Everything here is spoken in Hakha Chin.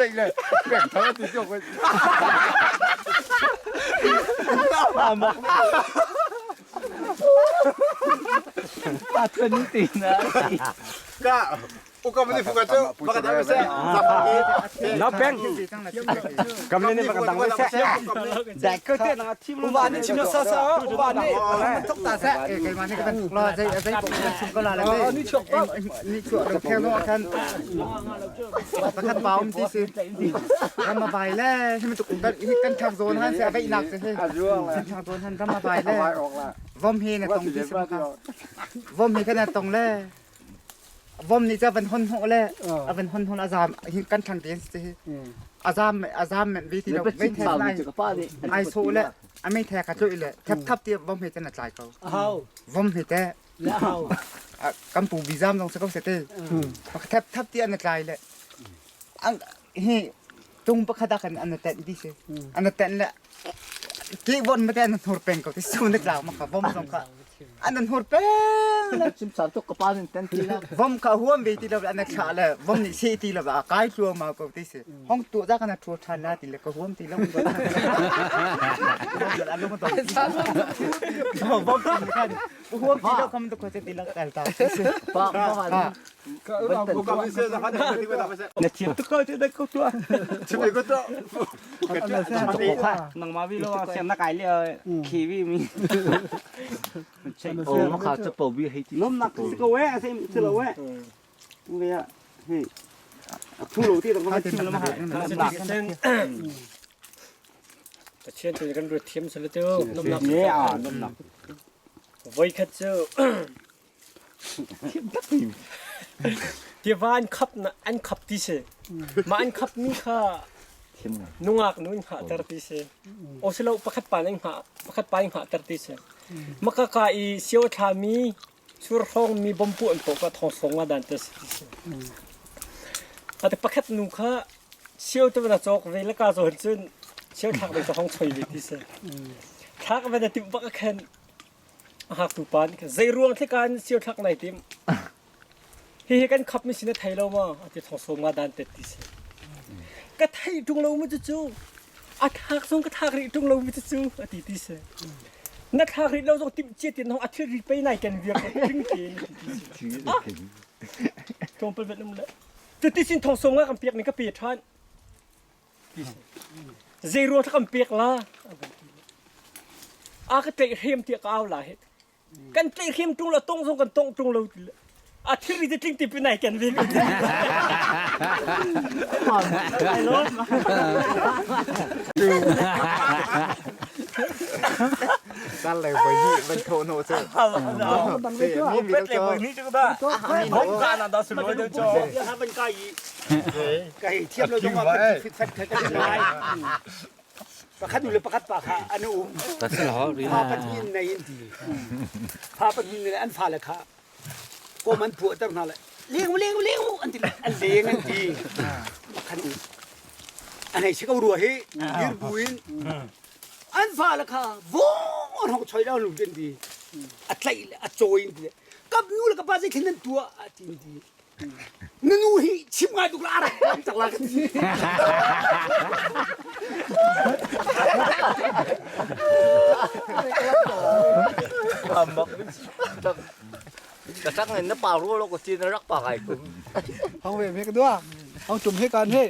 tlaih le pek thar ti chok. Ka Na peng kam le ne dang le se dai ko te na thim lu Uba nih chim sa sa uba nih tok ta sa keimah nih ka van la zai zai pok kan chim ko la le ni chuak pa ni chuak ro kheng lo khan pakhat pa um ti si ram a vai le hi tuk kan hi kan thang zon han se vai nak se he kan thang zon han ram a vai le vom he na tong ti si ka vom he kana tong le Vom nih cu a van hon hnawh le a van hon hnawh a zaam hi kan thlang te si hi a zaam a zaam men ve ti lo meithel ai ai sawh le a meithel kha tlawih le thep thap ti vom he cun a tlai ko vom he te kan pu bi zaam zong si ko se te thep thap ti an tlai le hi tung pakhat ah khan an tenh ti si an tenh le ke von ma te an hnur peng ko ti su na tlau ma kha vom zong kha an an hur peng le chim sa tuk ka pa nin ten ti la vom kha huam ve ti lo an thla le vom nih se ti lo a kai tlua ma ko ti si hong tu za kana thu than na ti le ka huam ti lo vom khan huam ti lo kham to ko ti lo kal ta si pa pa Na thiam tuk ko te da ko tua. Chimei ko to. Nangmah vi lo siam na kai le khi vi mi. Oh ma kha cha po bi hei ti. Nom nak si ko we ase si lo we. Ve ya. Hei. Thu lo ti dong ko chim lo ma. Pathian tu kan ruat thiam sala tu nom nak. Ne a nom nak. Voi khat cu Tiva an khap na an khap ti si. Mah an khap mi kha nungak nu in hngahter ti si. Osilo pakhat pa in hngah pakhat pa in hngahter ti si. Maka ka i sio thla mi sur hrawng mi bompu an to ka thong song nga dan te si ti si. Ate pakhat nu kha sio te na cawk ve la ka zawn cun sio thlak ve hong choi ve ti si. Thlak ve na timh bak a khen A hngaktu pa nih khan zeiruang thlika in sio thlak nai tim? Hihi kan khapmi si na thei lo maw? A ti thong sawm nga dan tet ti si. Ka thei ṭung lo mu cucu. A thlak zong ka thlak rih ṭung lo mu cucu a ti ti si. Na thlak rih lo zong timh cia tin hong a thil ri pei nai ken viar ko tling tein a ti ti si. Ah! Tlawmpal vet um le. Cuti sin thong sawm nga kan piak ning ka pe ṭhan. Zei ruang kan pek la? A ka tlaih hrem tiah ka au la he. Kan tlaih hrem ṭung lo tong zong kan tong ṭung lo ti le. A thilri te tling ti pi nai ken ve mi. Tan le voi hi van tho no chu. Pet le voi ni chu da. Hong ka na da su lo de cho. Van kai Ka hei thiam lo zong ah kan fit fat kha kan lai. Pakhat nu le pakhat pa kha an um. Fa pahnih nei in ti. Fa pahnih nei an fale kha kom an phuah ter hna le leng leng leng an ti an leng an ti. Khan u. An hei si ko rua hi dir buin an fale kha vong an hong choi lo lu den ti. A tlaih le a cawi in ti. Kap nu le ka pa zei khin nan tuah a ti ti. Na nu hi chim ngai tuk la a rak tam tak la ka ti. Ka sak na pa ru lo ko chin rak pa kai kum. Hong ve me ka dua. Hong tum he kan he.